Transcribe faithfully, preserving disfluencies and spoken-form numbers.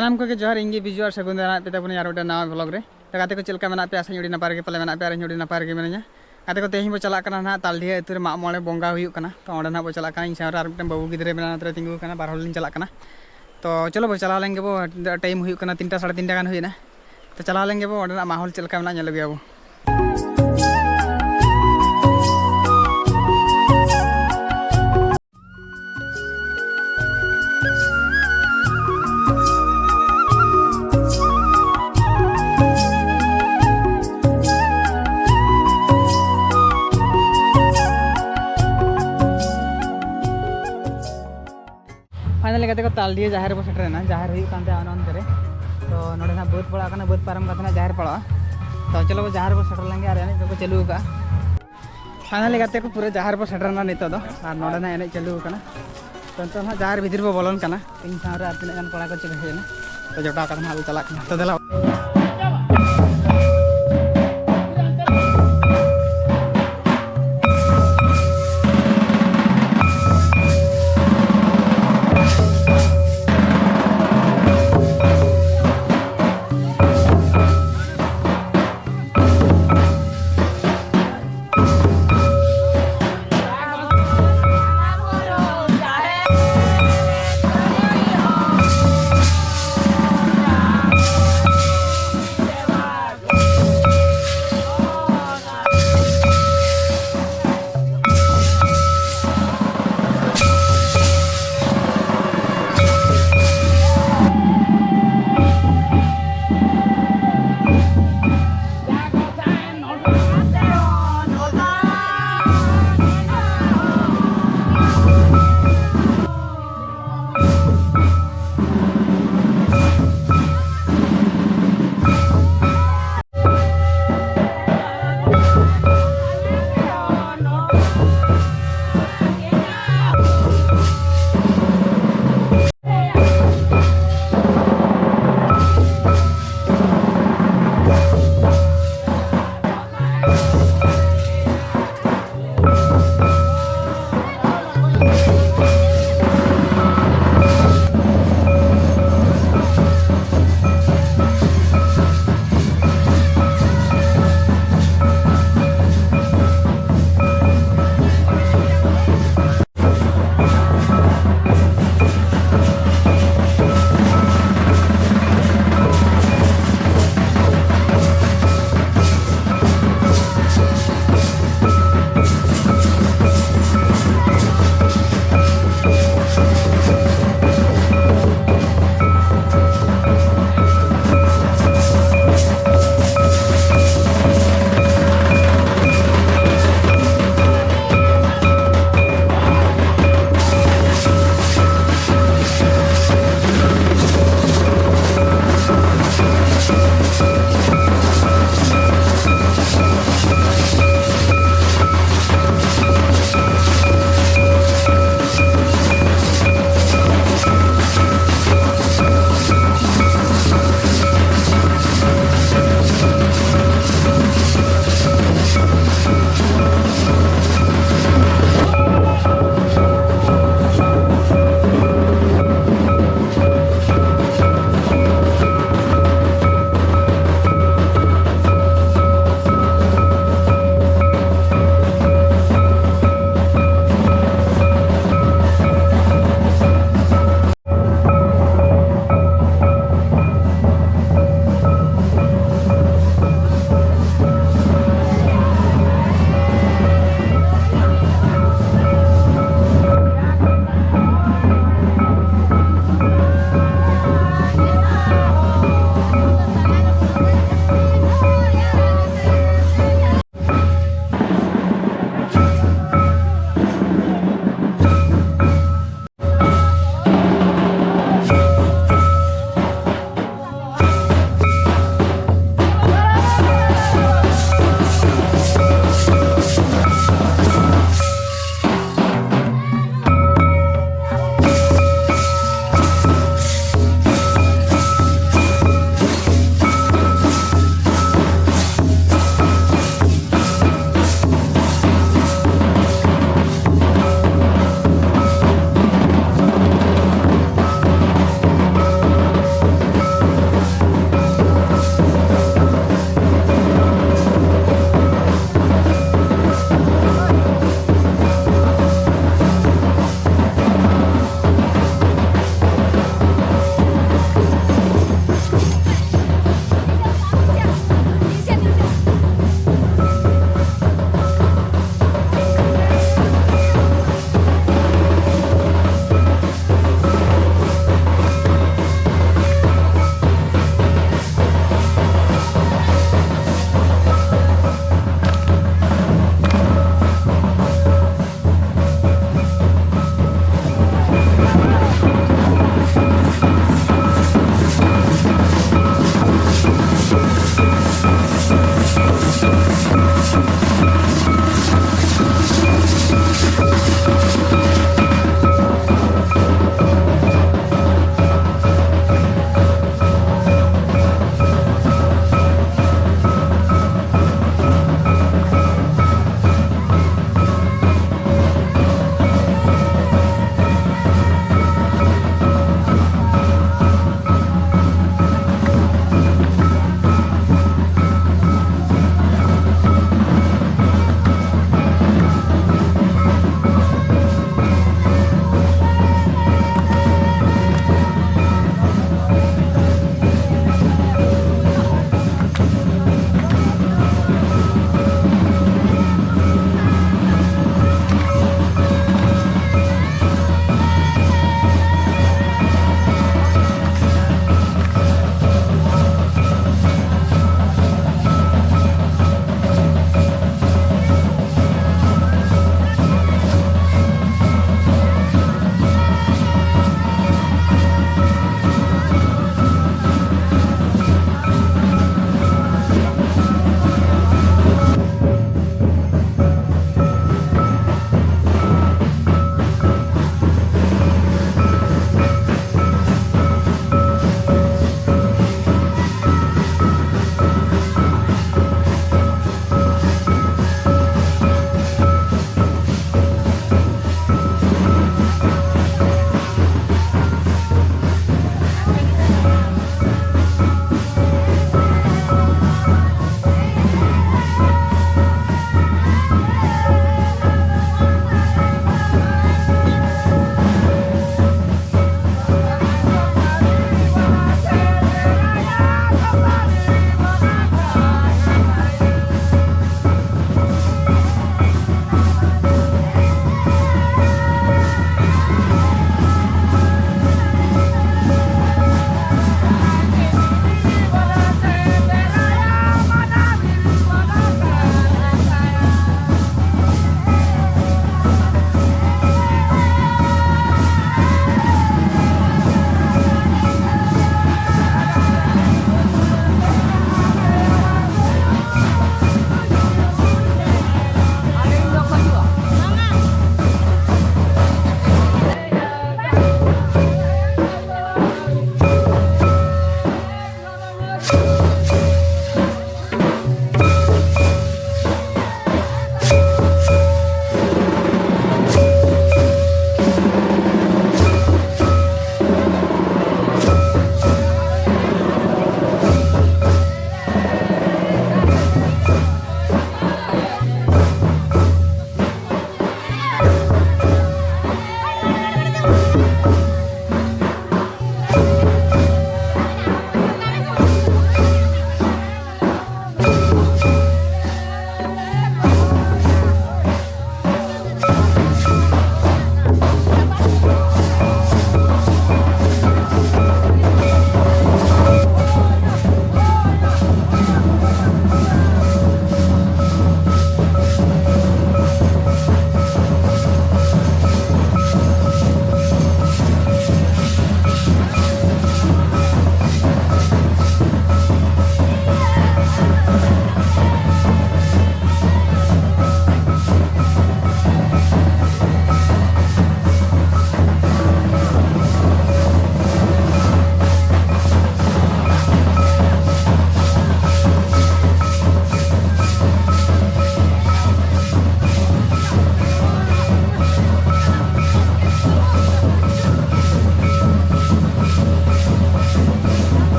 ᱥᱟᱱᱟᱢ ᱠᱚᱜᱮ ᱡᱚᱦᱟᱨ, ᱤᱧ ᱜᱮ ᱵᱤᱡᱩ ᱟᱨ ᱥᱟᱹᱜᱩᱱ ᱫᱟᱨᱟᱢ ᱯᱮ ᱛᱟᱵᱚᱱᱟ ᱟᱨ ᱢᱤᱫᱴᱮᱱ ᱱᱟᱣᱟ ᱵᱷᱞᱚᱜ ᱨᱮ᱾ ᱛᱚ ᱜᱟᱛᱮ ᱠᱚ, ᱪᱮᱫ ᱞᱮᱠᱟ ᱢᱮᱱᱟᱜ ᱯᱮᱭᱟ? ᱟᱥᱟᱧ ᱟᱹᱰᱤ ᱱᱟᱯᱟᱭ ᱨᱮᱜᱮ ᱯᱟᱞᱮ ᱢᱮᱱᱟᱜ ᱯᱮᱭᱟ ᱟᱨ ᱤᱧ ᱦᱚᱸ ᱟᱹᱰᱤ ᱱᱟᱯᱟᱭ ᱨᱮᱜᱮ ᱢᱤᱱᱟᱹᱧᱟ᱾ ᱜᱟᱛᱮ ᱠᱚ, ᱛᱮᱦᱮᱧ ᱵᱚ ᱪᱟᱞᱟᱜ ᱠᱟᱱᱟ ᱱᱟᱦᱟᱜ ᱛᱟᱞᱰᱤᱦᱟᱹ ᱟᱹᱛᱩ ᱨᱮ ᱢᱟᱜ ᱢᱚᱬᱮ ᱵᱚᱸᱜᱟ ᱦᱩᱭᱩᱜ ᱠᱟᱱᱟ, ᱛᱚ ᱚᱸᱰᱮ ᱱᱟᱦᱟᱜ ᱵᱚ ᱪᱟᱞᱟᱜ ᱠᱟᱱᱟ᱾ ᱤᱧ ᱥᱟᱶ ᱨᱮ ᱟᱨ ᱢᱤᱫᱴᱮᱱ ᱵᱟᱹᱵᱩ ᱜᱤᱫᱽᱨᱟᱹ ᱢᱮᱱᱟᱭᱟ, ᱱᱚᱛᱮ ᱨᱮ ᱛᱤᱸᱜᱩ ᱟᱠᱟᱱᱟ, ᱵᱟᱨ ᱦᱚᱲ ᱞᱤᱧ ᱪᱟᱞᱟᱜ ᱠᱟᱱᱟ᱾ ᱛᱚ ᱪᱚᱞᱚ ᱵᱚ ᱪᱟᱞᱟᱣ ᱞᱮᱱ ᱜᱮᱵᱚ, ᱴᱟᱭᱤᱢ ᱦᱩᱭᱩᱜ ᱠᱟᱱᱟ ᱛᱤᱱᱴᱟ ᱥᱟᱲᱮ ᱛᱤᱱᱴᱟ ᱜᱟᱱ ᱦᱩᱭᱱᱟ᱾ ᱛᱚ ᱪᱟᱞᱟᱣ ᱞᱮᱱ ᱜᱮᱵᱚ, ᱚᱸᱰᱮᱱᱟᱜ ᱢᱟᱦᱚᱞ ᱪᱮᱫ ᱞᱮᱠᱟ ᱢᱮᱱᱟᱜᱼᱟ ᱧᱮᱞ ᱟᱹᱜᱩᱭᱟᱵᱚ᱾ ᱯᱷᱟᱭᱱᱟᱞᱤ ᱜᱟᱛᱮ ᱠᱚ, ᱛᱟᱞᱰᱤᱦᱟᱹ ᱡᱟᱦᱮᱨ ᱵᱚ ᱥᱮᱴᱮᱨᱮᱱᱟ᱾ ᱡᱟᱦᱮᱨ ᱦᱩᱭᱩᱜ ᱠᱟᱱ ᱛᱟᱦᱮᱸᱫ ᱚᱱᱮ ᱚᱱᱛᱮ ᱨᱮ, ᱛᱚ ᱱᱚᱰᱮ ᱱᱟᱜ ᱵᱟᱹᱫᱽ ᱯᱟᱲᱟᱜ ᱠᱟᱱᱟ, ᱵᱟᱹᱫᱽ ᱯᱟᱨᱚᱢ ᱠᱟᱛᱮ ᱱᱟᱜ ᱡᱟᱦᱮᱨ ᱯᱟᱲᱟᱜᱼᱟ᱾ ᱛᱚ ᱪᱚᱞᱚ ᱵᱚ, ᱡᱟᱦᱮᱨ ᱵᱚ ᱥᱮᱴᱮᱨ ᱞᱮᱱ ᱜᱮ ᱟᱨ ᱮᱱᱮᱡ ᱠᱚᱠᱚ ᱪᱟᱹᱞᱩ ᱟᱠᱟᱫᱼᱟ᱾ ᱯᱷᱟᱭᱱᱟᱞᱤ ᱜᱟᱛᱮ ᱠᱚ, ᱯᱩᱨᱟᱹ ᱡᱟᱦᱮᱨ ᱵᱚ ᱥᱮᱴᱮᱨ ᱮᱱᱟ ᱱᱤᱛᱚᱜ ᱫᱚ, ᱟᱨ ᱱᱚᱰᱮ ᱱᱟᱜ ᱮᱱᱮᱡ ᱪᱟᱹᱞᱩ ᱟᱠᱟᱱᱟ᱾ ᱛᱚ ᱱᱤᱛᱚᱜ ᱱᱟᱜ ᱡᱟᱦᱮᱨ ᱵᱷᱤᱛᱤᱨ ᱵᱚ ᱵᱚᱞᱚᱱ ᱠᱟᱱᱟ᱾ ᱤᱧ ᱥᱟᱶ ᱨᱮ ᱟᱨ ᱛᱤᱱᱟᱹᱜ ᱜᱟᱱ ᱠᱚᱲᱟ ᱠᱚ ᱪᱚ ᱠᱚ ᱦᱮᱡ ᱮᱱᱟ, ᱛᱚ ᱡᱚᱴᱟᱣ ᱠᱟᱛᱮ ᱱᱟᱜ ᱞᱮ ᱪᱟᱞᱟᱜ ᱠᱟᱱᱟ᱾ ᱛᱚ ᱫᱮᱞᱟ᱾